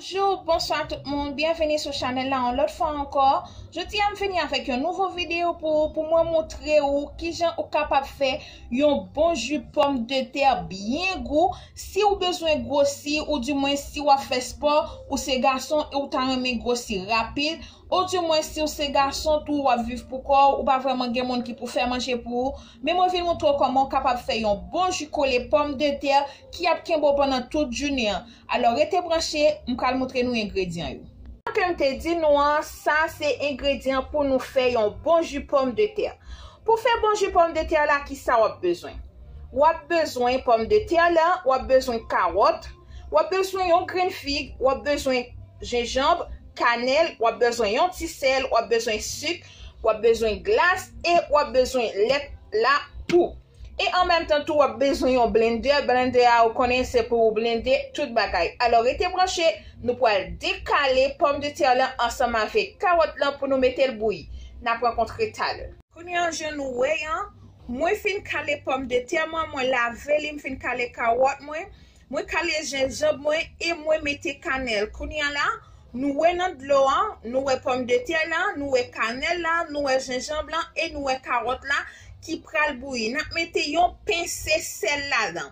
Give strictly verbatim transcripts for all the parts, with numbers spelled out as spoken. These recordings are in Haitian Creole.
Bonjou, bonswa tout moun, byenveni sou chanèl la yon lòt fwa ankò. Jodi a m vini avèk yon nouvo videyo pou, pou mwen montre ou kijan ou kapab fè yon bon ji pòmdetè byen gou. Si ou bezwen gwosi, oudimwen si w ap fè spò, ou se gason e ou ta renmen gwosi rapid, oudimwen si ou se gason tou, w ap viv pou kò w, ou pa vrèman gen moun ki pou fè manje pou ou, men mwen vin montre w kòman w kapab fè yon bon ji kole pòmdetè ki ap kenbe w pandan tout jounen an. Alò, rete branche, m pral montre nou engredyan yo. Jan ke m te di nou an, sa se engredyan pou nou fè yon bon ji pòmdetè. Pou fè bon ji pòmdetè la, kisa w ap bezwen? W ap bezwen pòmdetè la, w ap bezwen kawòt, w ap bezwen yon grenn fig, w ap bezwen jenjanm, kanèl, w ap bezwen yon ti sèl, w ap bezwen sik, w ap bezwen glas e w ap bezwen lèt la tou. E an menm tan tou, w ap bezwen yon blendè. Blendè a, ou konnen, se pou ou blende tout bagay. Alò, rete branche, nou pral dekale pòmdetè lan ansanm avèk kawòt lan pou nou mete l bouyi. N ap rankontre talè. Kounye a, jan nou wè an, mwen fin kale pòmdetè mwen, mwen lave li, m fin kale kawòt mwen, mwen kale jenjanm mwen e mwen mete kanèl. Kounye a la, nou wè nan dlo a, nou wè pòmdetè la, nou wè kanèl la, nou wè jenjanm lan e nou wè kawòt la ki pral bouyi. N ap mete yon pense sèl ladan.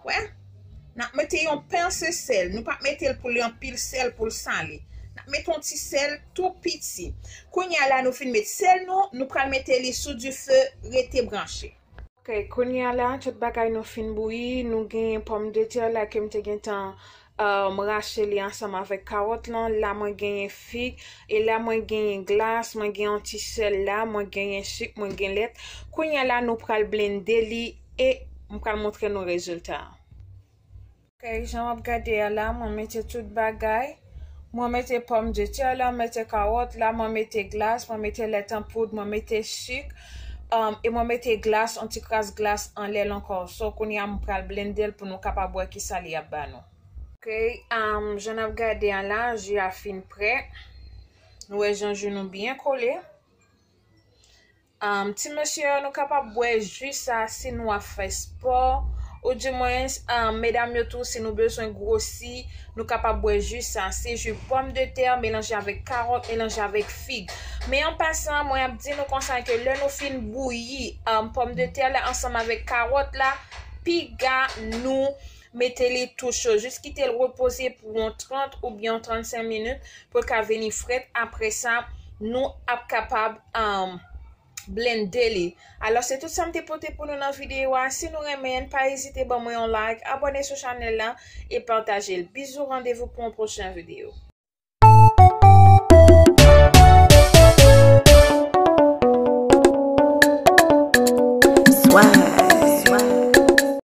Wè? N ap mete yon pense sèl. Nou p ap mete l pou l anpil sèl pou l sale. N ap mete yon ti sèl tou piti. Kounye a la nou fin met sèl nou, nou pral mete li sou dife, rete branche. Ok, kounye a la, tout bagay nou fin bouyi, nou genyen pòmdetè la ke m te gentan, euh, m rache li ansanm avèk kawòt lan. La mwen genyen fig, e la mwen genyen glas, mwen gen yon ti sèl la, mwen genyen sik, mwen gen lèt. Kounye a la, nou pral blende li e m pral montre nou rezilta a. Ok, jan w ap gade a la, mwen mete tout bagay. Mwen mete pòmdetè la, mwen mete kawòt la, mwen mete glas, mwen mete lèt an poud, mwen mete sik, um, e mwen mete glas, yon ti kras glas anlè l ankò. So, kounye a, m pral blende l pou nou kapab wè kisa li ap ba nou. Ok, um, jan n ap gade a la, ji a fin prè. Nou wè jan ji nou byen kole. Um, ti mesye yo, nou kapab bwè ji sa si nou ap fè spò, oudimwens, um, medam yo tou, si nou bezwen gwosi, nou kapab bwè ji sa. Se ji pòmdetè melanje avèk kawòt, melanje avèk fig. Men an pasan, mwen ap di nou konsa ke lè nou fin bouyi, um, pòmdetè la ansanm avèk kawòt la, piga nou mete li tou cho. Jis kite l repoze pou yon trant oubyen yon trannsenk minit pou l ka vini frèt. Apre sa, nou ap kapab, um, blende li. Alò, se tout sa m te pote pou nou nan videyo a. Si nou renmen l, pa ezite ban mwen yon like, abòne sou chanèl la e pataje l. Bizou, randevou pou yon pwochen videyo. Swag.